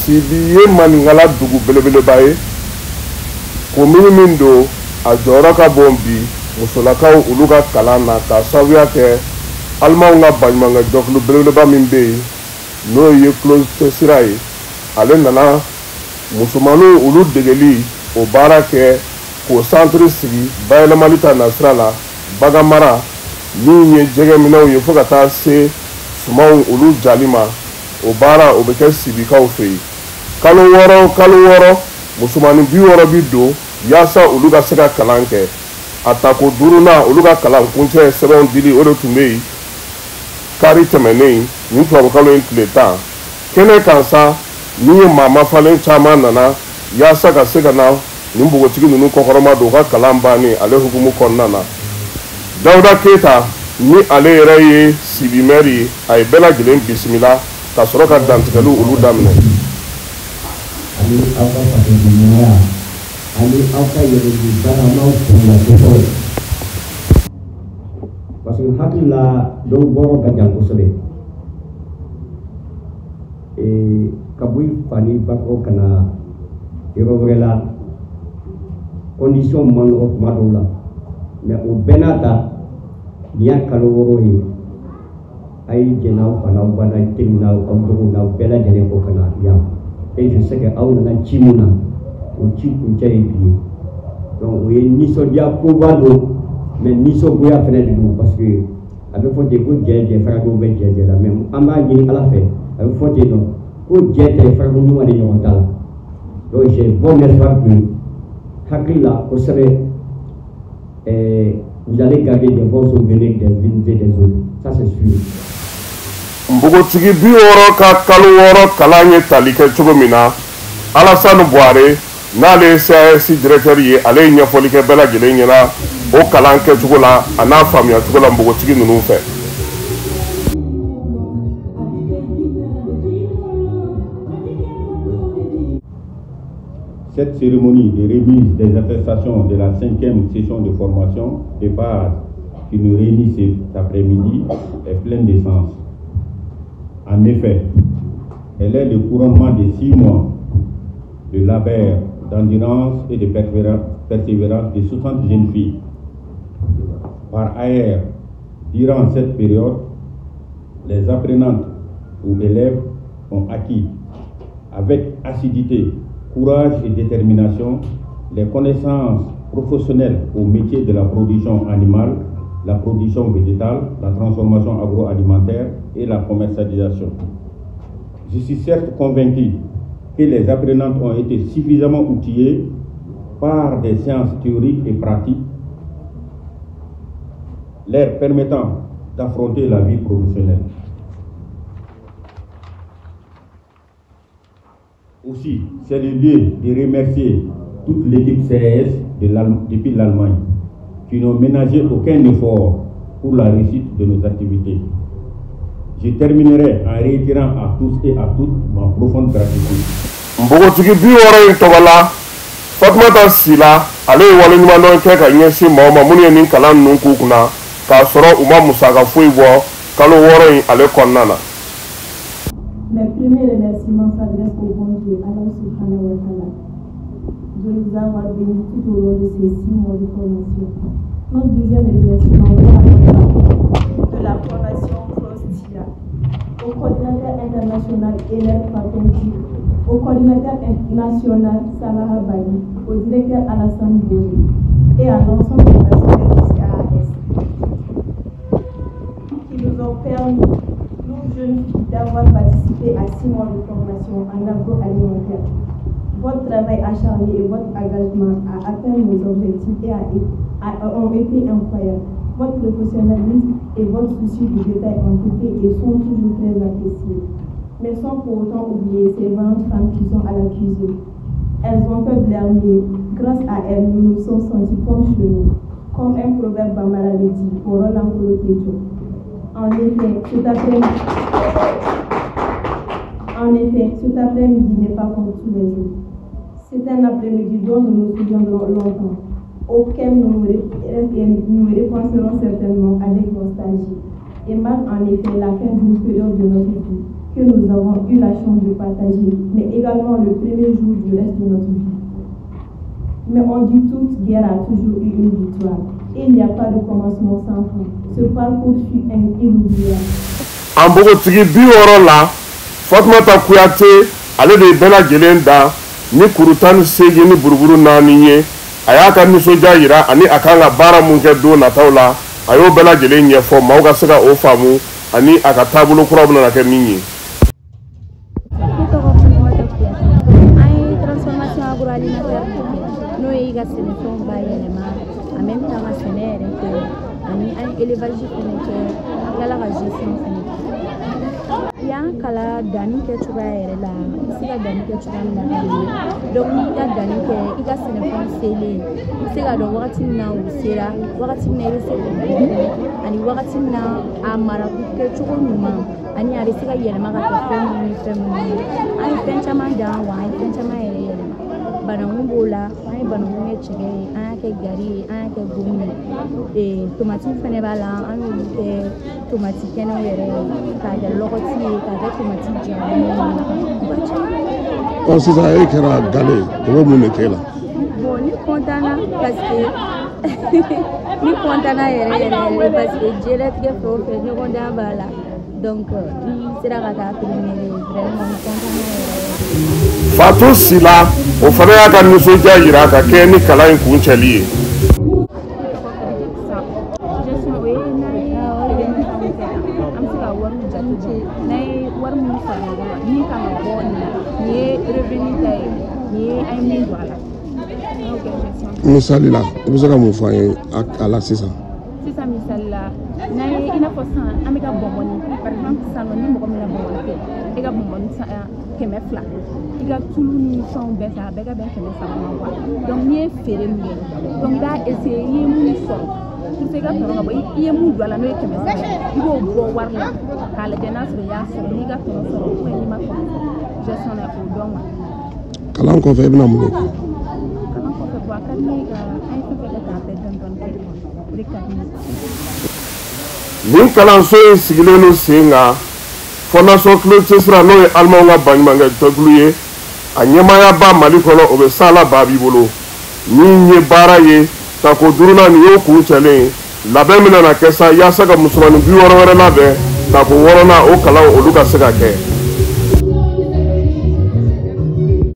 Sibi ye maninkala dugu belebeleba ye, komini min don, a jɔyɔrɔ ka bon bi musolakaw olu ka kalan na, k'a sababuya kɛ alimanw ka baɲumankɛ jɛkulu belebeleba min bɛ yen, n'o ye Close sira ye. Ale nana musomaninw olu degeli o baara kɛ k'o santiri sigi bayɛlɛmali ta nasira la, bagan mara min ye jɛgɛminɛw ye, fo ka taa se sumanw olu jali ma. O baara o bɛ kɛ Sibikaw fɛ yen. Kalo 6, kalo 6, musomanin 60 bi don yaasa olu ka se ka kalan kɛ. A tako duurunan, olu ka kalan kuncɛ sɛbɛnw dili, o de tun bɛ yen kari tɛmɛnen nin tubabukalo in tile 10. Kɛnɛ kan sa, min ye maa mafalen caman nana yaasa ka se ka na nin npogotigi ninnu kɔkɔrɔma don u ka kalan bannen ale hukumu kɔnɔna na. Dawuda Keyita, ni ale yɛrɛ ye Sibi mɛri ye, a ye bɛɛ lajɛlen bisimila ka sɔrɔ ka dantigɛliw olu daminɛ. Ani aw ka fasodenɲumanya ani aw ka yɛrɛdi baara n'aw furula kosɛbɛ, parce que hakili la dɔw bɔrɔ ka jan kosɛbɛ ka bɔ i fa ni ba kɔrɔ ka na yɔrɔ wɛrɛ la. Condition man nɔgɔ tuma dɔw la, mais o bɛɛ n'a ta, nin y'a kalo 6 ye, a ye jɛn n'aw fa n'aw ba n'aw teriw n'aw aw dɔgɔw n'aw bɛɛ lajɛlen kɔ ka na yan. Et je sais que aw nana ci mun na, o ci kuncɛ ye bi ye. Donc o ye nisɔndiya koba don, mais nisɔngoya fɛnɛ de don, parce que a bɛ fɔ ten ko jɛ jɛ farako bɛ jɛ jɛ la, mais an b'a ɲini Ala fɛ, a bɛ fɔ ten nɔ ko jɛ tɛ farako ɲuman de ɲɔgɔn t'a la. Donc j'ai bon espoir que hakili la kosɛbɛ, vous allez garder des bons souvenirs des unes et des autres, ça c'est sûr. Npogotigi 60 ka kalo 6 kalan ye tali kɛ cogo min na, Alasani Buware, n'ale ye CAS directeur ye, ale ye ɲɛfɔli kɛ bɛɛ lajɛlen ɲɛna o kalan kɛcogo la, a n'a faamuya cogo la npogotigi ninnu fɛ. Cette cérémonie de remise des attestations de la cinquième session de formation de base qui nous réunit cet après-midi est pleine de sens. En effet, elle est le couronnement de 6 mois de labeur, d'endurance et de persévérance de 60 jeunes filles. Par ailleurs, durant cette période, les apprenantes ou élèves ont acquis avec assiduité, courage et détermination les connaissances professionnelles au métier de la production animale, la production végétale, la transformation agroalimentaire et la commercialisation. Je suis certes convaincu que les apprenantes ont été suffisamment outillées par des sciences théoriques et pratiques leur permettant d'affronter la vie professionnelle. Aussi, c'est le lieu de remercier toute l'équipe CAS depuis l'Allemagne qui n'ont ménagé aucun effort pour la réussite de nos activités. Je terminerai en réitérant à tous et à toutes ma profonde gratitude. Npogotigi 60 in tɔgɔ la, Fatumata Sila, ale ye waleɲumandɔn kɛ ka ɲɛsin maaw ma minnu ye nin kalan ninnu k'u kunna k'a sɔrɔ u ma musaka foyi bɔ kalo 6 in ale kɔnɔna na. Mes premiers remerciements s'adressent au bon Dieu, Allah subhanahu wa ta'ala, de nous avoir bénis tout au long de ces 6 mois de formation. Notre deuxième remerciement va à de la formation CLOSTIA, au coordinateur international Hélène Patonji, au coordinateur national Salah Bali, au directeur Alassane Bouré et à l'ensemble des personnels du CAS qui nous ont permis, nous jeunes filles, d'avoir participé à 6 mois de formation en agroalimentaire. Votre travail acharné et votre engagement à atteindre nos objectifs ont été incroyables. Votre professionnalisme et votre souci du détail ont été et sont toujours très appréciés. Mais sans pour autant oublier ces 20 femmes qui sont à la cuisine. Elles ont fait de leur mieux. Grâce à elles, nous nous sommes sentis comme chez nous. Comme un proverbe bambara le dit, En effet, cet après-midi n'est pas comme tous les autres. C'est un après-midi dont nous nous souviendrons longtemps, auquel nous repenserons certainement avec nostalgie, et marque en effet la fin d'une période de notre vie. que nous avons eu la chance de partager, mais également le premier jour du reste de notre vie. Mais on dit toute guerre a toujours eu une victoire. Et il n'y a pas de commencement sans fin. Ce parcours fut un inoubliable. An npogotigi 60 la, Fatumata Kuyate, ale de ye bɛɛ lajɛlen da ni kuru 18 ni buruburu 4 ye. A y'a ka nisɔndiya yira ani a kan ka baara mun kɛ don nataw la, a y'o bɛɛ lajɛlen ɲɛfɔ maaw ka se ka o faamu ani a ka taabolo kura bɛna kɛ min ye. Ne tɔgɔ Fatumata Kuyate. An ye transformation agroalimentaire kɛ, n'o ye ka sɛnɛfɛnw bayɛlɛma, en même temps ka sɛnɛ yɛrɛ kɛ, ani an ye élevage fɛnɛ kɛ, an tilala ka gestion fɛnɛ kɛ. U y'an kalan danni kɛcogoya yɛrɛ la, i bɛ se ka danni kɛ cogoya min na ka ɲɛ. Donc n'i ka danni kɛ, i ka sɛnɛfɛnw selen, i bɛ se k'a dɔn wagati min na u sera, wagati min na i bɛ se k'u bɔ fɛnɛ, ani wagati min na a mara kɛcogo ɲuman, ani a bɛ se ka yɛlɛma ka kɛ fɛn minnu ni fɛn minnu ye. An ye fɛn caman dan, wa an ye fɛn caman yɛrɛ yɛlɛma. Bananku b'o la, an ye bananku kɛ cɛkɛ ye, an y'a kɛ gari ye, an y'a kɛ gomi ye. Tomatiw fɛnɛ b'a la, an y'olu kɛ tomati kɛnɛw yɛrɛ ye, k'a kɛ lɔgɔti ye, k'a kɛ tomati jalan ye. Ɔ, sisan e kɛra gale ye, o bɛ mun de k'e la? Bon, ne kɔntanna parce que ne kɔntanna yɛrɛ yɛrɛ yɛrɛ, parce que diɲɛlatigɛ fɛn o fɛn, ɲɔgɔndan b'a la. Donc i sera ka taa première ye, vraiment n kɔntanna yɛrɛ yɛrɛ. Fatu Sila, o fana y'a ka nisɔndiya yira ka kɛ ni kalan in kuncɛli ye. Gestion, o ye n'an ye feere ni fɛnw kɛ, an bɛ se ka wariw jate, n'an ye wari minnu fara ɲɔgɔn kan, min kan ka bɔ nin na, nin ye revenu ta ye, nin ye an ye min don a la, an y'o kɛ gestion. Misali la, i bɛ se ka mun fɔ an ye a la sisan? Sisan, misali la, n'an ye, i n'a fɔ sisan an bɛ ka bɔnbɔni, par exemple sisan nɔ, ni mɔgɔ min na bɔnbɔni kɛ, e ka bɔnbɔni san 200, i ka tulu ni fɛnw bɛɛ san, a bɛɛ ka bɛn 300 ma quoi. Donc n'i ye feere min kɛ, donc i b'a essayer i ye mun sɔrɔ pour que i ka tɔnɔ ka bɔ, i ye mun don a la, n'o ye 300 ye, i b'o bɔ wari la k'a lajɛ n'a sɔrɔ i y'a sɔrɔ, n'i ka tɔnɔ sɔrɔ ou bien n'i ma tɔnɔ sɔrɔ. Gestion na, o dɔn quoi. Kalan kɔfɛ, i bɛna mun de kɛ? Kalan kɔfɛ, bon, a ka di ne ye ka an ye fɛn fɛn kɛ k'a bɛɛ dɔɔni dɔɔni kɛ, o de ka di ne ye. Nin kalanso in sigilen don sen kan Fondation Claude Sesira, n'o ye alimanw ka baɲumankɛ jɛkulu ye, a ɲɛmaayaba Mali kɔnɔ, o bɛ Sala Babi bolo. Min ye baara ye tako duurunan nin y'o kuncɛlen ye, labɛn bɛna na kɛ sa yaasa ka musomanin 60 wɛrɛ labɛn tako wɔɔrɔnan, o kalanw olu ka se ka kɛ.